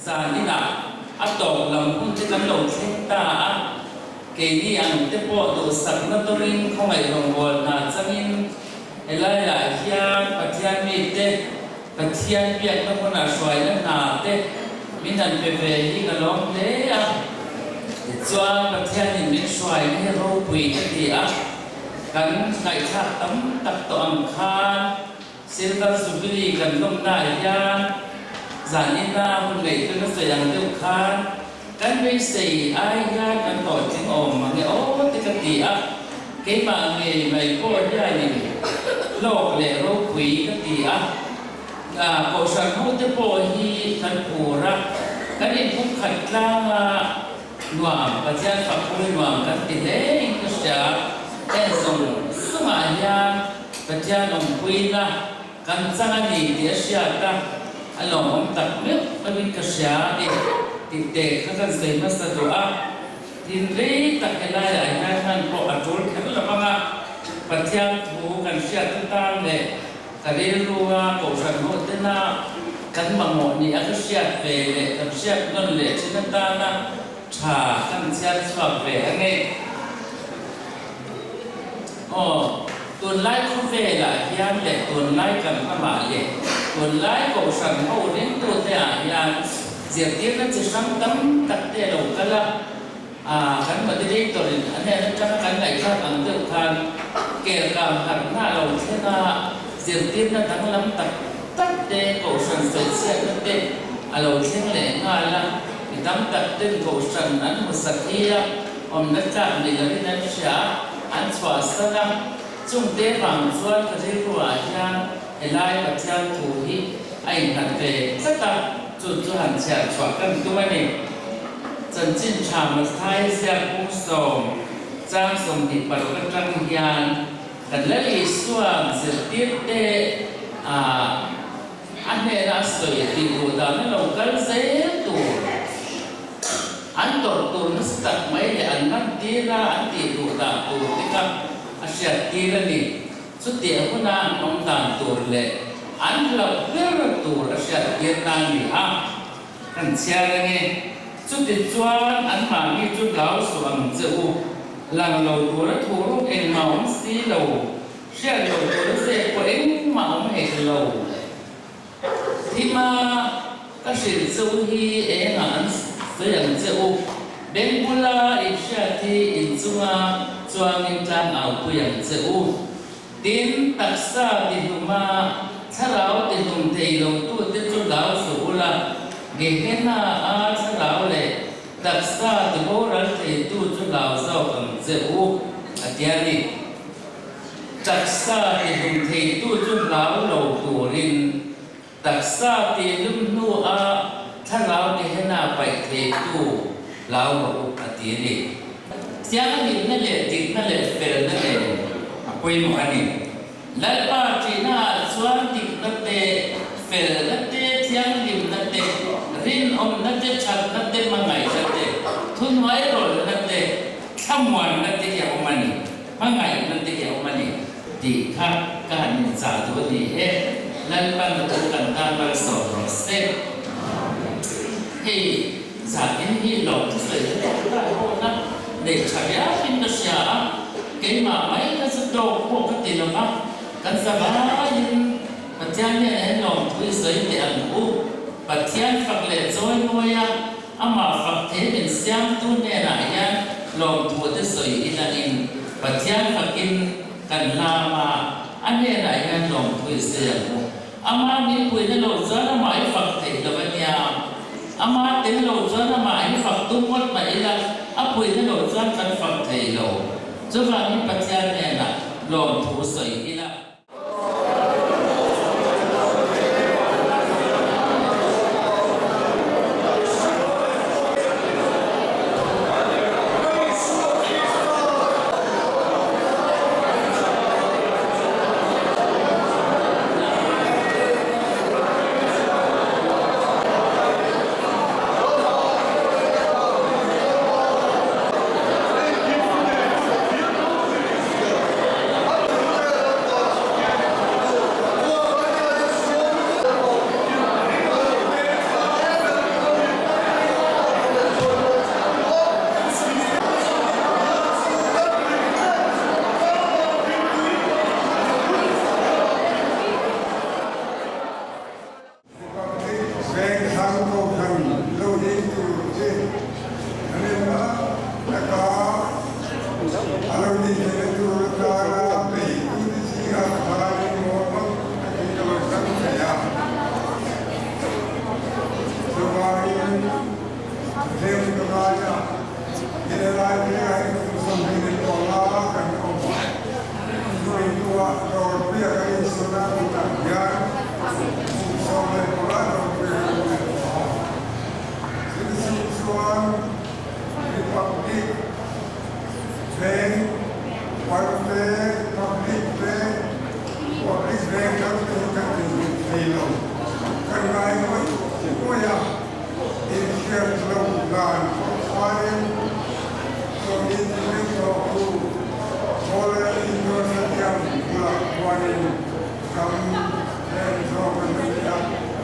Zan inah a tawp lam hun te kan lo thleng ta a, keini ang te pawh duhsakna dawngin khawngaih rawngbâwl hna changin helai ah hian Pathian mite Pathian biakna hmunah hruaina hna te min han pe ve hi ka lawm hle a. Tichuan Pathianin min hruaina hi ropui ka ti a, kan ngaihthlak tam tak tawh ang khan Silver Jubilee kan lawmnaah hian zanina hun ngaihtuahna sawi ang deuh khan kan beisei ai hian kan hlawhtling awm mange aw te ka ti a, keimah ngei mai pawh hianin hlawk leh ropui ka ti a, Kohhran hote pawh hi kan phur a, kan inpumkhat tlang a, nuam Pathian fak pui nuam kan ti hle in ka hria, heng zawng zawngah hian Pathian awmpuina kan chang a ni tih a hriat a, a lawmawm tak meuh meuhin ka hria a ni tih te kha kan sawi hmasa duh a, tin rei tak helaiah hian hman pawh a tul kher lo ang a, Pathian thu kan hriat atan leh Ka rilrua Kohhran hawtena kan mamawh ni a ka hriat ve leh kan hriat nawn leh thin atana tha kan chhiar chhuak ve a nge. Aw, tunlai khawvelah hian leh tunlai kan ramah leh tunlai Kohhran ho ringtute ah hian zirtirna chi hrang tam tak te a lo kal a. A, kan moderator in a hnen atanga kan ngaihthlak ang deuh khan kelkang harhna a lo thleng a, zirtirna danglam tak tak te, kohhran sawichhiatna te a lo thleng leh nghal a, mi tam tak ten kohhran an hmu sakhi a, awmna tlak ni lovin an hria a, an chhuahsan a, chungte vang chuan ka rilruah hian helai Pathian thu hi a innghat ve tlat a, chu chu han chhiar chhuah kan tum a ni. Chanchin tha Mathai ziak bung sawm chang 26 atang hian kan Lal Isuan zirtirte ah a hnena a sawi tih duh dan a lo kal zel tur an tawrh tur nasa tak mai leh an man tir a an tih duh dan tur te kha a hriat tir a ni. Chutiang huna an awm dan tur leh an hlauh ber tur a hriat tir ta a ni a. Kan chhiar reng e. Chutichuan anmahni chu hlau suh ang che u. Lang lo tura thu ruk engmah awm si lo, hriat lo tura zep pawh engmah awm hek lo. Thima ka hrilh che u hi engah an sawi ang che u. Beng bula in hriat hi in chunga chuangin tlang aupui ang che u. Tin, taksa tihluma thlarau tihlum thei lotute chu hlau suh ula, Gehenna a thlarau leh taksa tiboral theitu chu hlau zawk ang che u, a ti a ni. Taksa tihlum theitu chu hlau lo turin taksa tihlum hnua thlarau Gehenna paih theitu hlau rawh u, a ti a ni. Thianghlimna leh dikna leh felna nen a pawimawh a ni. Lalpa ṭihnaah chuan dikna te, felna te, thianghlimna te, rinawmna te, ṭhatna te, hmangaihna te, thuhnuairawlna te, thlamuanna te hi a awm a ni, hmangaihna te hi a awm a ni tih kha ka han inchah duh a ni e. Lalpan thu kan tan malsawm rawh se. Hei. Zanin hi lawm chu sawi ka tawk lai pawhna neih tha viauin ka hria a, keimah mai kha chu tawk pawh ka ti lo va, kan zavaiin Pathian hian en lawm thu i sawi teh ang u. Pathian fak leh chawi mawi a, amah fak thei min siamtu hnenah hian lawm thu te sawi ilangin Pathian fakin kan hlam a, a hnenah hian lawm thu i sawi ang u. Amah min puihna lo chuan amah i fak theih lo a nia. Amah tel lo chuan amah hi fak tum ngawt mah ila, a puihna lo chuan kan fak thei lo. Chuvangin Pathian hnenah lawmthu sawi ila. Sona tunah hian kum 15 lo vel a ni tawh a. Chumi chhung chuan Republic Bank, Parte Public Bank, Public Bank lam te hi kan inhmu thei lo. Kan ngai ngawih ngawih a, inhriat lo dan pawh khain chawlhni tihlim tawhtu Kawlel Indoor Stadium bulah khuanin ram leng zawk an rawn ti a,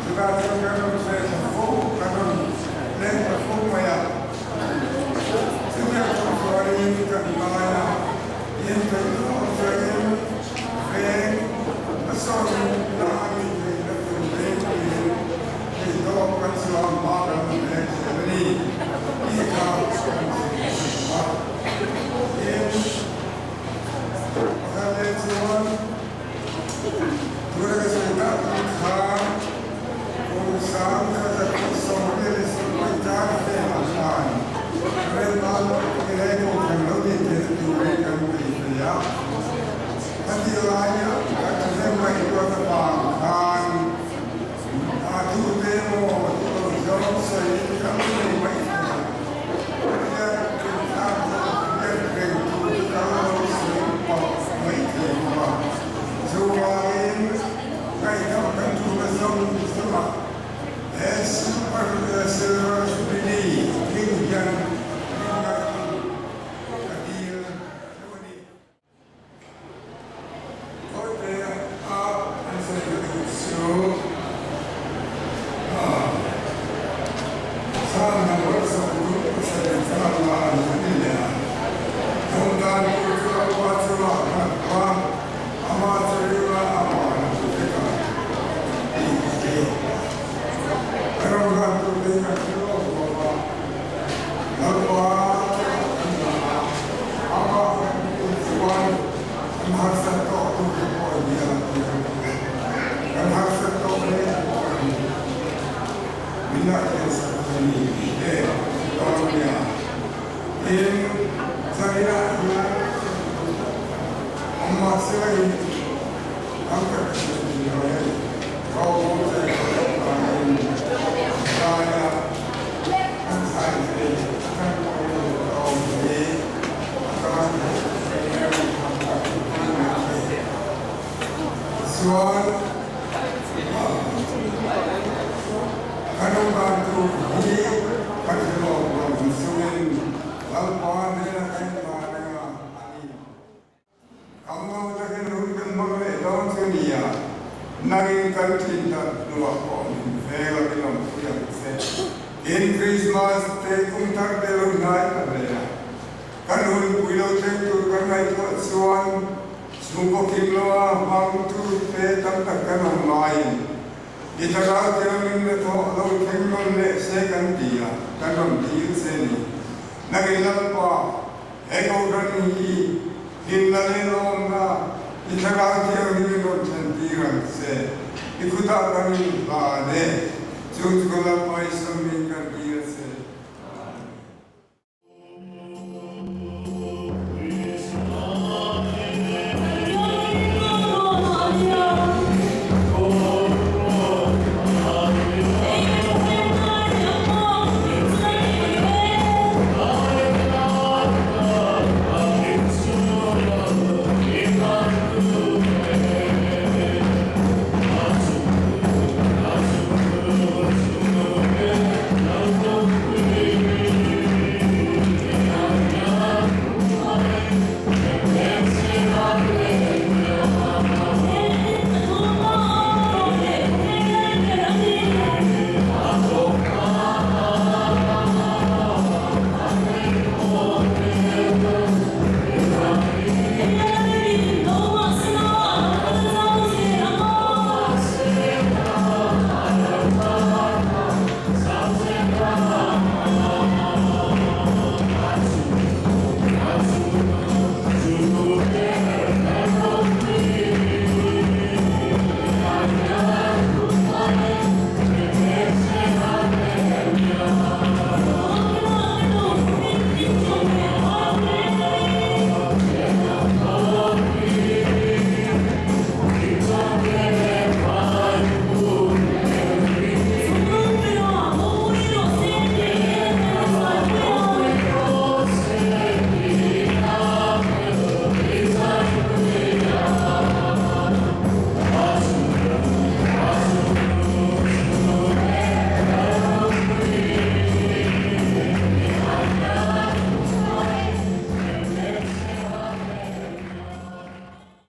chutah chuan kan rawn sawi ta fo, kan rawn leng ta fo mai a. Chutiang chu chuanin kan ngai a, inpeihna chuanin veng a sawn na a nih theihna tur vengpuiin theihtawp kan chuang hma kan rawn leng zel a ni tih kha kan sawi a. Tin, pakhat leh chuan tuna ka sawi tak tur khan kum 1870 velah khan Rempa Pele Kohhran lo din theihna turin kan bei thei a. A ti laia kan thahnem ngaihtuah avang khan a tute emaw duh lo zawng sawiin kan bei mai thei a. Pathian rintlak zawk hian reng tur kan lo sawi pah mai thei bawk a. Chuvangin ngaihdam kan tum a zawng zawngah he Super Silver Jubilee hming hian min ngaihtuah ka dil theuh a ni. Kawlte a an sawi ka duh chu Psalm number 27 thlarau an a ni leh a, Thawmdan tur chu a pa chungah khat va, ama chu ringa a van a hmu vek a tih hi. Ka rawngdan tur te kan hre lawk lawk a, Lalpa chungah kan dah a, amah kan hmuh chuan kan harsat tawh tur te pawh hi a la thiam a, kan harsat tawh hle pawh hi. Min la thiansak a ni tih te dawn nia. Tin, Zaninah hian awm mah se la in tam tak ka hriat ni lo hei, ka awm che ka lo vangin zaia kan zai thei kan pawh lo ka awm hi a tan rem tham tak a ni mai thei. Tichuan, Kan awmdan tur hi ka hre lawk lo chungin Lalpa hnena ka inhlan anga a ni. Kam lo takin hun kan hmang leh dawn chu nia, nangin kan thin that hnuah pawh min veng a min awm thiam che. Tin, Krismas te kum thar te lo hnai ta hle a, kan hun pui lo thleng tur kan ngaihtuah chuan Chhungkaw kim loa hmangtu te tam tak kan awm laiin i thlarau thiangin na thawh lo thleng nawn leh se kan ti a, kan rawn dil che ni. Nangin Lalpa, he kohhran hi hlimna leh lawmna i thlarau thianghlim in rawn thlen tir ang che. I khutah kan inhlan e. Chu chu Lalpa i sawmin kan dil.